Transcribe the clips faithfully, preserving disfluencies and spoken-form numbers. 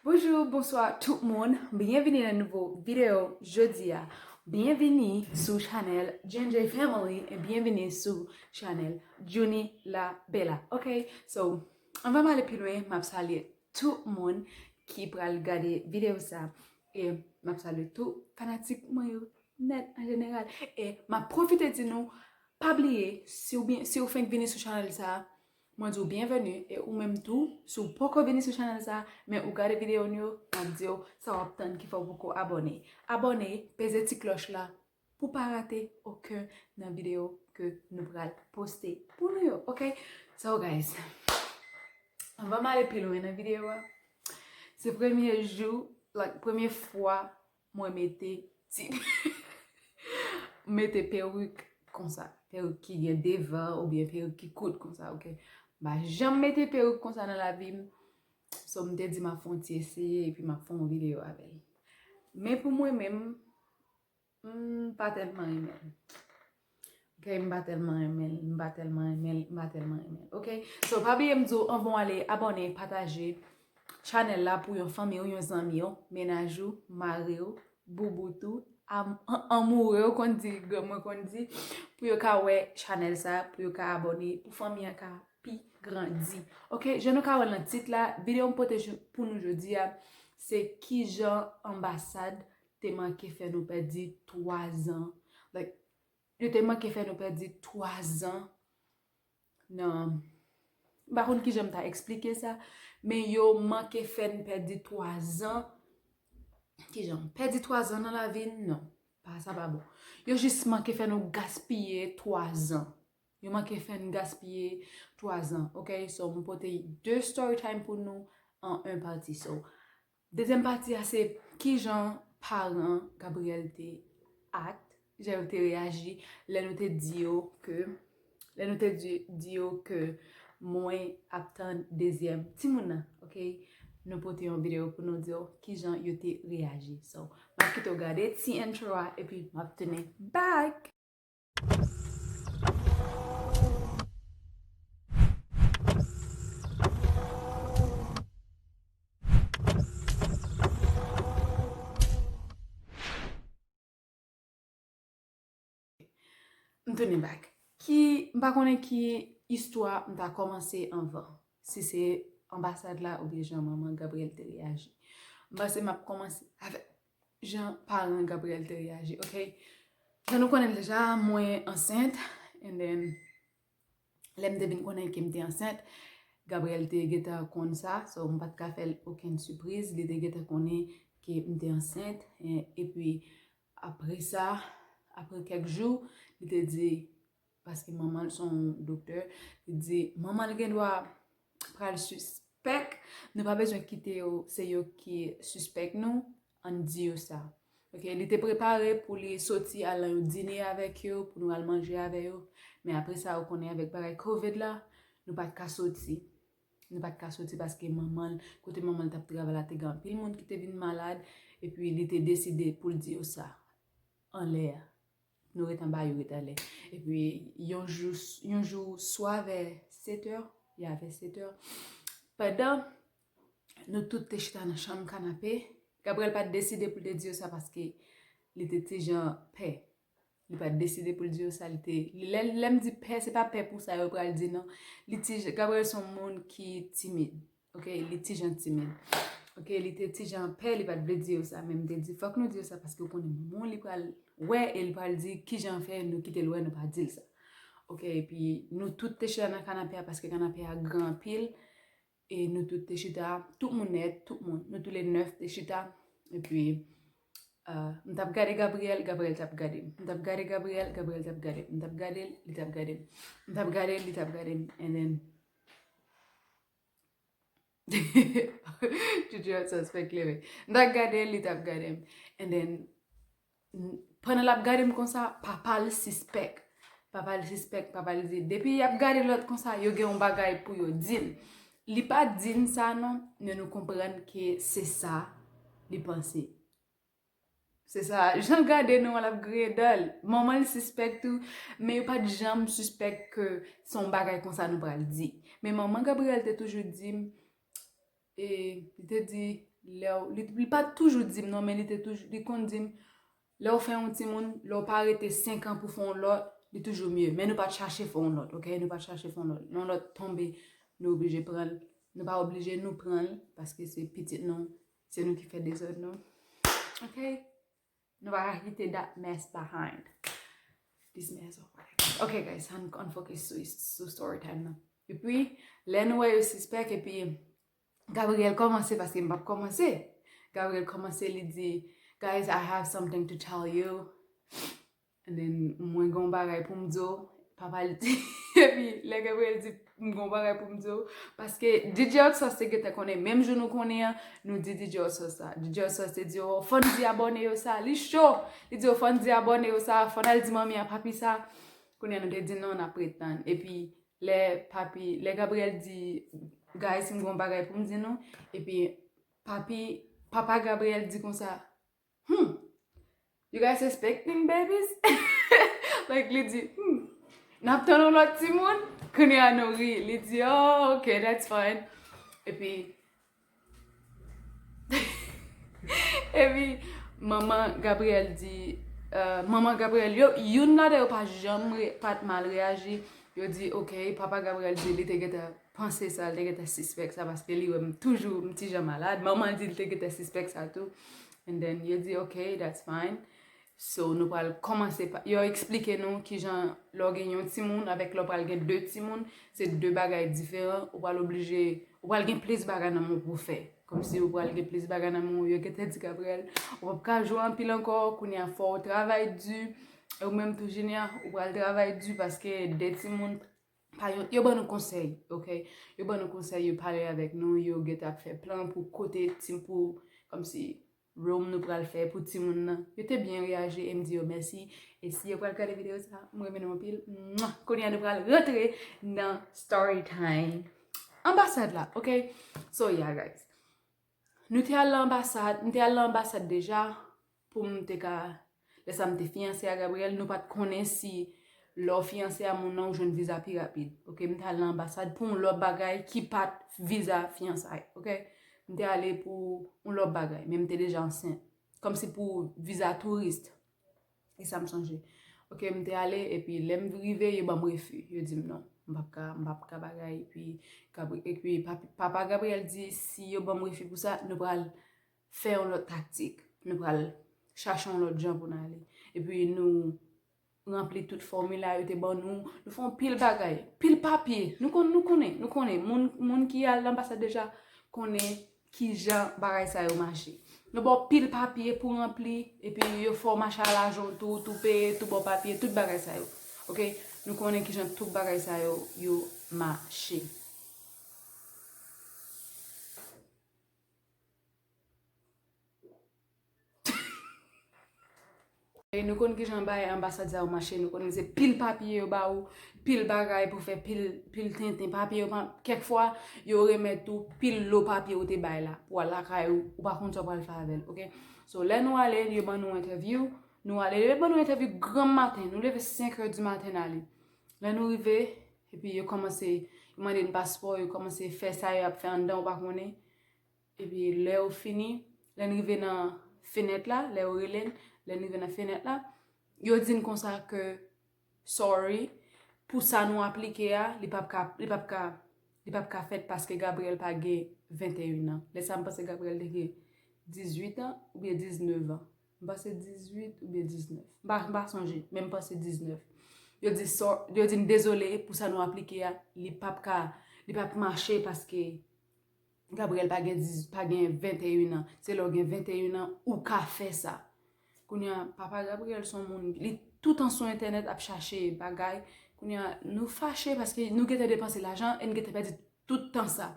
Bonjou, bonswa tout moun. Byenvini nan nouvo videyo jodi a. Byenvini sou chanèl J and J Family e byenvini sou chanèl Junie La Bella. Ok, so, anvan m ale pi lwen, m ap salye tout moun ki pral gade videyo sa. E m ap salye tout fanatik mwen yo nèt an jeneral. E m ap pwofite di nou, pa bliye, si w byen, si w fenk vini sou chanèl sa, mwen di w byenveni. E ou menm tou, si w poko vini sou chanèl sa, men ou gade videyo nou yo, m ap di w sa w ap tann ki fè w poko abòne. Abòne, peze ti klòch la pou pa rate okenn nan videyo ke nou pral poste pou nou yo, ok? So, guys, anvan m ale pi lwen nan videyo a, se premye jou, like, premye fwa mwen mete ti, mete perik konsa. Perik ki gen devan oubyen perik ki kout konsa, ok? M pa janm mete perik konsa nan lavi m. So, m te di m ap fè yon ti eseye epi m ap fè yon videyo avè l. Men pou mwen menm, m pa tèlman renmen l. Ok, m pa tèlman renmen l, m pa tèlman renmen l, m pa tèlman renmen l. Ok? So, pa bliye m di w, anvan w ale abòne, pataje chanèl la pou yon fanmi w, yon zanmi w, mennaj ou, mari w, boubout ou, am-, an-, anmoure w, konn di, granmwen konn di, pou yo ka wè chanèl sa, pou yo ka abòne, pou fanmi an ka pi grandi. Ok, jan nou ka wè l nan tit la, videyo m pote jou-, pou nou jodi a, se kijan anbasad te manke fè nou pèdi twa zan. Like, yo te manke fè nou pèdi twa zan nan, m pa konn kijan m ta eksplike sa, men yo manke fè n pèdi twa zan. Kijan? Pèdi twa zan nan lavi n? Non, pa, sa pa bon. Yo jis manke fè nou gaspiye twa zan. Yo manke fè n gaspiye twa zan, ok? So, m pote de story time pou nou an en pati. So, dezyèm pati a se kijan paran Gabriel te act, jan yo te reyaji lè nou te di yo ke, lè nou te di, di yo ke mwen ap tann dezyèm timoun nan, ok? Nou pote yon videyo pou nou di yo kijan yo te reyaji. So, m ap kite w gade ti intro a epi m ap tounen back. M tounen back. Ki, m pa konnen ki istwa m ta kòmanse anvan. Si se anbasad la oubyen jan manman Gabriel te reyaji. M panse m ap kòmanse avèk jan paran Gabriel te reyaji, ok? Jan nou konnen deja, mwen ansent, and then, lè m te vin konnen ke m te ansent, Gabriel te gentan konn sa, so m pa t ka fè l okenn sipriz, li te gentan konnen ke m te ansent, e, epi apre sa, apre kèk jou, li te di, paske manman l se yon doktè, li di, manman l gen dwa pral sispèk, nou pa bezwen kite yo, se yo ki sispèk nou, ann di yo sa. Ok, li te prepare pou li soti al nan yon dine avèk yo, pou nou al manje avè yo, men apre sa, ou konnen avèk bagay covid la, nou pa t ka soti. Nou pa t ka soti paske manman l, kote manman l t ap travay la, te gen anpil moun ki te vin malad, epi li te deside pou l di yo sa anlè a. Nou ret anba, yo ret anlè. Epi, yon jou, yon jou swa vè sèt è, ya, vè sèt è, pandan nou tout te chita nan chanm kanape, Gabriel pa t deside pou l te di yo sa paske li te ti jan pè. Li pa t deside pou l di yo sa, li te, li, lè, lè m di pè, se pa pè pou sa yo pral di, non. Li ti, Gabriel se yon moun ki timid. Ok, li ti jan timid. Ok, li te ti jan pè, li pa t vle di yo sa, men m te di, fòk nou di yo sa, paske w konnen manman w, li pral wè, e li pral di, kijan fè nou kite l wè, nou pa di l sa. Ok, epi nou tout te chita nan kanape a, paske kanape a gran anpil, e nou tout te chita, tout moun nèt, tout moun, nou toule nèf te chita, epi, euh, m t ap gade Gabriel, Gabriel t ap gade m. M t ap gade Gabriel, Gabriel t ap gade m. M t ap gade l, li t ap gade m. M t ap gade l, li t ap gade m. And then, Juju ap suspèk klere. M t ap gade l, li t ap gade m. And then, n-, pandan l ap gade m konsa, papa l sispèk. Papa l sispèk, papa l di, depi y ap gade lòt konsa, yo gen yon bagay pou yo di l. Li pa di n sa non, men nou konprann ke se sa li panse. Se sa, jan l gade nou an, l ap griyen dan l. Manman l sispèk tou, men yo pa t janm sispèk ke se yon bagay konsa nou pral di. Men manman Gabriel te toujou di m, e, li te di, lè w, li, li pa t toujou di m non, men li te toujou, li konn di m, lè w fè yon timoun, lè w pa rete senk an pou fè yon lòt, li toujou mye. Men nou pa t chache fè yon lòt, ok? Nou pa t chache fè yon lòt. Yon lòt tonbe, nou oblije pran l. Nou pa oblije nou pran l, paske se pitit nou, se nou ki fè dezòd nou. Ok? Nou pa ka kite that mess behind. This mess of work. Ok, guys, ann, ann focus sou, sou story time nan. Epi, lè nou wè yo sispèk, epi Gabriel kòmanse, paske m p ap kòmanse. Gabriel kòmanse, li di, "Guys, I have something to tell you." And then, "Mwen gen yon bagay pou m di w." Papa l di, epi lè Gabriel di, "M gen yon bagay pou m di w." Paske D J Hot Sauce te gentan konnen, menm jou nou konnen an, nou di D J Hot Sauce sa. D J Hot Sauce te di, "Oh, fò n di abòne yo sa." Li cho! Li di, "Oh, fò n di abòne yo sa, fò n al di manmi a papi sa." Kounye a nou te di, "Non, n ap ret tann." Epi, lè papi, lè Gabriel di, "Guys, m gen yon bagay pou m di nou." Epi, papi, papa Gabriel di konsa, "Hmm, you guys expecting babies?" Like, li di, "Hmm, n ap tann yon lòt timoun?" Kounye a nou ri. Li di, "Oh, ok, that's fine." Epi, epi, manman Gabriel di, euh, manman Gabriel, yo, youn ladan yo pa janm re-, pa t mal reyaji. Yo di, "Ok, papa Gabriel di li te gentan panse sa, li te gentan sispèk sa, paske li wè m toujou m ti jan malad." Manman l di li te gentan sispèk sa tou. And then, yo di, "Ok, that's fine." So, nou pral kòmanse pa, yo eksplike nou kijan lè w gen yon timoun, avèk lè w pral gen de timoun, se de bagay diferan, ou pral oblije, ou pral gen plis bagay nan men w pou w fè. Kòmsi ou pral gen plis bagay nan men w, yo gentan di Gabriel, ou p ap ka jwe anpil ankò, kounye a fò w travay di, e ou menm tou Junior, ou pral travay di paske de timoun, pa yo, yo ban nou konsèy, ok? Yo ban nou konsèy, yo pale avèk nou, yo gentan ap fè plan pou kote tim pou, kòmsi, room nou pral fè pou timoun nan. Yo te byen reyaji e m di yo mèsi. E si yo pral gade videyo sa, m renmen nou anpil. Mwa! Kounye a nou pral rantre nan story time. Anbasad la, ok? So, yeah, guys. Nou te al nan anbasad, m te al nan anbasad deja pou m te ka, lè sa m te fiyanse a Gabriel, nou pa t konnen si lè w fiyanse a moun nan, ou jwenn viza pi rapid. Ok, m te al nan anbasad pou yon lòt bagay ki pa t viza fiyansay, ok? M te ale pou yon lòt bagay, men m te deja ansent. Kòmsi pou viza touris. E sa m sonje. Ok, m te ale, epi lè m rive, yo ban m refi. Yo di m non, m p ap ka, m p ap ka bagay. Epi, Gabri-, epi papi, papa Gabriel di, si yo ban m refi pou sa, nou pral fè yon lòt taktik. Nou pral chache yon lòt jan pou n ale. Epi nou ranpli tout fòmila yo te ban nou. Nou fè yon pil bagay, pil papye. Nou konn, nou konnen, nou konnen. Moun, moun ki al nan anbasad deja konnen kijan bagay sa yo mache. Yo ba w pil papye pou ranpli, epi yo fè w mache alajan w tou, tou peye, tou ba w papye, tout bagay sa yo. Ok? Nou konnen kijan tout bagay sa yo, yo mache. E nou konn kijan bagay anbasad sa yo mache, nou konnen se pil papye yo ba ou, pil bagay pou fè, pil, pil tenten. Papye yo pa, kèk fwa, yo remèt ou pil lo papye ou te bay la, pou al lakay ou, ou pa konn sa w pral fè avè l, ok? So, lè nou ale, yo ban nou entèvyou, nou ale, yo ban nou entèvyou granm maten, nou leve senk è di maten n ale. Lè nou rive, epi yo kòmanse, yo mande n paspò, yo kòmanse fè sa yo ap fè anndan, ou pa konnen. Epi lè yo fini, lè n rive nan fenèt la, lè yo rele n, lè n rive nan fenèt la, yo di n konsa ke, sorry, pou sa nou aplike a, li p ap ka, li p ap ka, li p ap ka fèt paske Gabriel pa gen venteyen an. Lè sa a, m panse Gabriel te gen dizuit an oubyen diznèf an. M panse dizuit oubyen diznèf. M pa, m pa sonje, men m panse diznèf. Yo di, so, yo di n dezole pou sa nou aplike a, li p ap ka, li p ap mache paske Gabriel pa gen diz, pa gen venteyen an. Se lè w gen venteyen an, ou ka fè sa. Kounye a, papa Gabriel se yon moun, li toutan sou entènèt ap chache bagay. Kounye a, nou fache paske nou gentan depanse lajan e n gentan pèdi tout tan sa.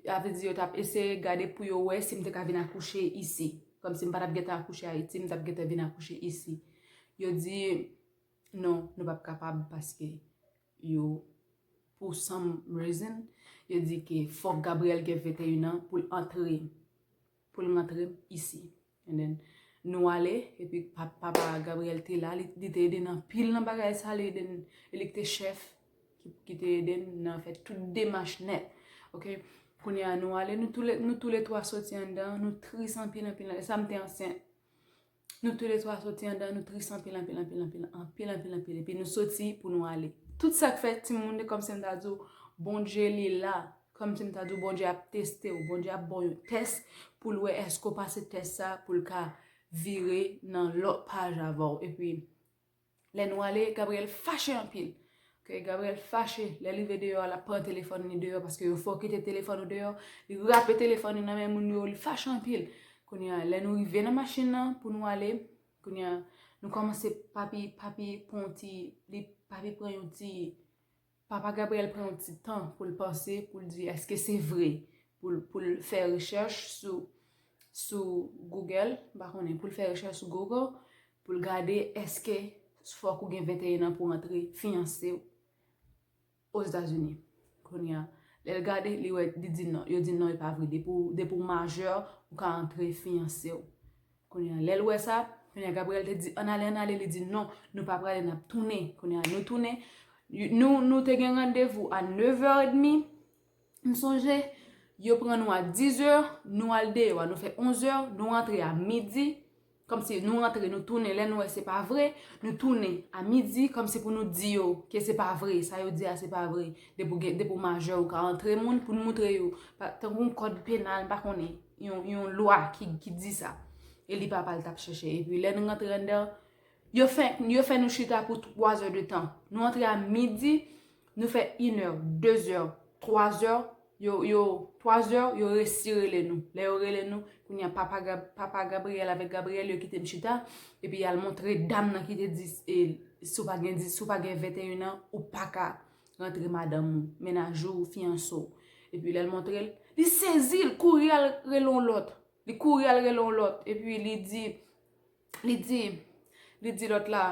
Sa vle di yo t ap eseye gade pou yo wè si m te ka vin akouche isi. Kòmsi m pa t ap gentan akouche Ayiti, m t ap gentan vin akouche isi. Yo di, non, nou p ap kapab paske yo, pou some reason, yo di ke fòk Gabriel gen venteyen an pou l antre, pou l rantre isi. And then, nou ale, epi pa-, papa Gabriel te la, li, li te ede n anpil nan bagay sa, li ede n, e li ki te chèf, ki, ki te ede n nan fè tout demach nèt. Ok? Kounye a nou ale, nou toule, nou toule twa soti anndan, nou tris anpil, anpil, anpil. Sa m te ansent. Nou toule twa soti anndan, nou tris anpil, anpil, anpil, anpil, anpil, anpil, anpil. Epi nou soti pou nou ale. Tout sa k fè, timoun, kòmsi m ta di w, Bondye li la. Kòmsi m ta di w, Bondye ap teste w. Bondye ap ba w yon tès pou l wè èske w pase tès sa, pou l ka vire nan lòt paj avè w. Epi, lè nou ale, Gabriel fache anpil. Ok, Gabriel fache. Lè l rive deyò a, l ap pran telefòn li deyò, paske yo fè w kite telefòn ou deyò. Li rape telefòn li nan men moun yo, li fache anpil. Kounye a, lè nou rive nan machin nan pou nou ale, kounye a, nou kòmanse, papi, papi pran yon ti, li, papi pran yon ti, papa Gabriel pran yon ti tan pou l panse, pou l di, èske se vre? Pou l, pou l fè rechèch sou, sou Google, m pa konnen, pou l fè rechèch sou Google, pou l gade èske fòk ou gen venteyen an pou antre fiyanse w Ozetazini. Kounye a, lè l gade, li wè, li di non, yo di non, e pa vre. Depi w, depi w majè, ou ka antre fiyanse w. Kounye a, lè l wè sa, kounye a, Gabriel te di, ann ale, ann ale, li di non, nou pa prale, n ap tounen. Kounye a, nou tounen. Nou, nou te gen randevou a nevè edmi, m sonje, yo pran nou a dizè, nou al deyò a, nou fè onzè, nou rantre a midi, kòmsi nou rantre, nou tounen, lè nou wè se pa vre, nou tounen a midi, kòmsi pou nou di yo ke se pa vre, sa yo di a se pa vre. Depi w gen, depi w majè, ou ka antre moun pou n moutre yo. Pa, tankou yon kòd penal, m pa konnen, yon, yon lwa ki, ki di sa. E li papa l t ap chèche. Epi lè nou rantre anndan, yo fè, yo fè nou chita pou twa zè de tan. Nou antre a midi, nou fè inè, dezè, twa zè, yo, yo, twa zè, yo resi rele nou. Lè yo rele nou, kounye a papa, Gab, papa Gabriel avèk Gabriel, yo kite m chita. Epi y al montre dam nan ki te di, e, si w pa gen, di, si w pa gen venteyen an, ou pa ka rantre madanm ou, mennaj ou, fiyanse w. Epi lè l montre l, li sezi, l kouri al rele yon lòt. Li kouri al rele yon lòt. Epi li di, li di, li di lòt la,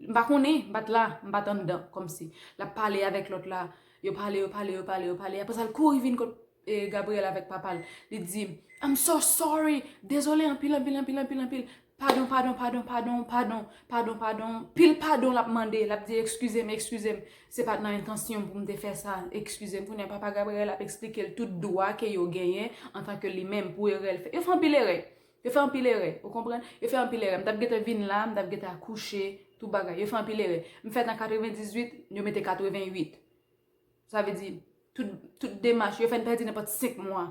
m pa konnen, m pa t la, m pa t anndan, kòmsi. L ap pale avèk lòt la. Yo pale, yo pale, yo pale, yo pale. Apre sa, l kouri vin kot, e, Gabriel avèk papa l. Li di, I'm so sorry. Dezole anpil, anpil, anpil, anpil, anpil. Padon, padon, padon, padon, padon, padon, padon. Pil padon l ap mande. L ap di, eskize m, eskize m. Se pa t nan entansyon m pou m te fè sa. Eskize m. Kounye a, papa Gabriel ap eksplike l tout dwa ke yo genyen antanke li menm pou erè l fè. Yo fè anpil erè. Yo fè anpil erè, ou konprann? Yo fè anpil erè. M t ap gentan vin la, m t ap gentan akouche, tout bagay. Yo fè anpil erè. M fèt an katrevendizuit, yo mete katrevenuit. Sa vle di, tout, tout demach, yo fè n pèdi nenpòt senk mwa.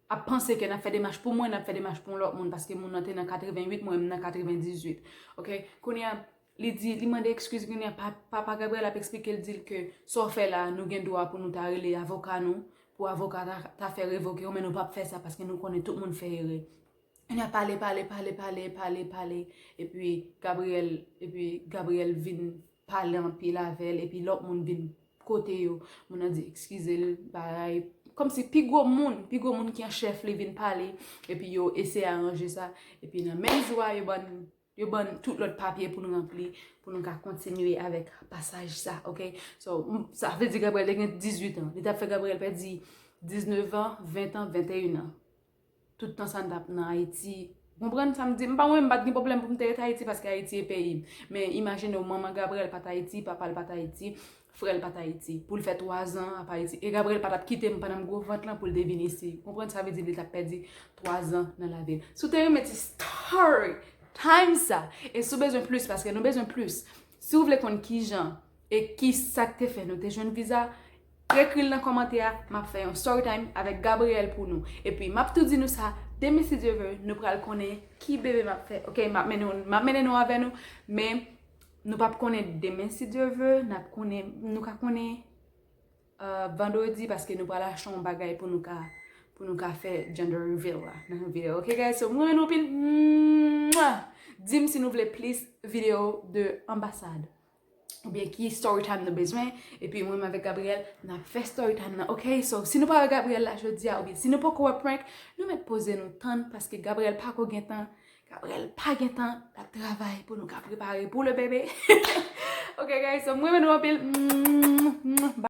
Ap panse ke n ap fè demach pou mwen, n ap fè demach pou yon lòt moun, paske moun nan te nan katrevenhuit, mwen menm nan katrevendizuit. Ok? Kounye a, li di, li mande eskiz, kounye a, pa, papa Gabriel ap eksplike l, di l ke sa w fè la, nou gen dwa pou nou ta rele avoka nou, pou avoka ta, ta fè revoke w, men nou p ap fè sa, paske nou konnen tout moun fè erè. Kounye a pale, pale, pale, pale, pale, pale. Epi Gabriel, epi Gabriel vin pale anpil avè l, epi lòt moun vin kote yo. Moun nan di eskize l, bagay. Kòmsi pi gwo moun, pi gwo moun ki an chèf li vin pale, epi yo eseye aranje sa. Epi nan menm jou a, yo ban, yo ban tout lòt papye pou nou ranpli, pou nou ka kontinye avèk pasaj sa, ok? So, m, sa vle di Gabriel te gen dizuit an. Li t ap fè Gabriel pèdi diznèf an, ven an, venteyen an. Tout tan sa n t ap nan Ayiti. Ou konprann sa m di? M pa mwen, m pa t gen pwoblèm pou m te ret Ayiti paske Ayiti e peyi m. Men imajine w, manman Gabriel pa t Ayiti, papa l pa t Ayiti, frè l pa t Ayiti. Pou l fè twa zan ap Ayiti. E Gabriel pa t ap kite m pandan m gwo vant lan pou l te vin isi. Ou konprann sa vle di li t ap pèdi twa zan nan lavi l. Si w te renmen ti story time sa, e si w bezwen plis, paske nou bezwen plis. Si w vle konn kijan e ki sa k te fè nou te jwenn viza, ekri l nan kòmantè a, m ap fè yon story time avèk Gabriel pou nou. Epi m ap tou di nou sa, demen si Dye vle, nou pral konnen ki bebe m ap fè. Ok, m ap mennen, m ap mennen nou avè nou, men nou p ap konnen demen si Dye vle, n ap konnen, nou ka konnen, euh, vandredi, paske nou pral achte yon bagay pou nou ka, pou nou ka fè gender reveal la nan videyo. Ok, guys, so m renmen nou anpil. Mwah! Di m si nou vle plis videyo de anbasad. Oubyen ki story time nou bezwen, epi mwen menm avèk Gabriel, n ap fè story time nan, ok? So, si nou pa wè Gabriel la jodi a, oubyen si nou poko wè prank, nou mèt poze nou tann, paske Gabriel pako gen tan, Gabriel pa gen tan, l ap travay pou nou ka prepare pou le bebe. Ok, guys, so, mwen renmen nou anpil.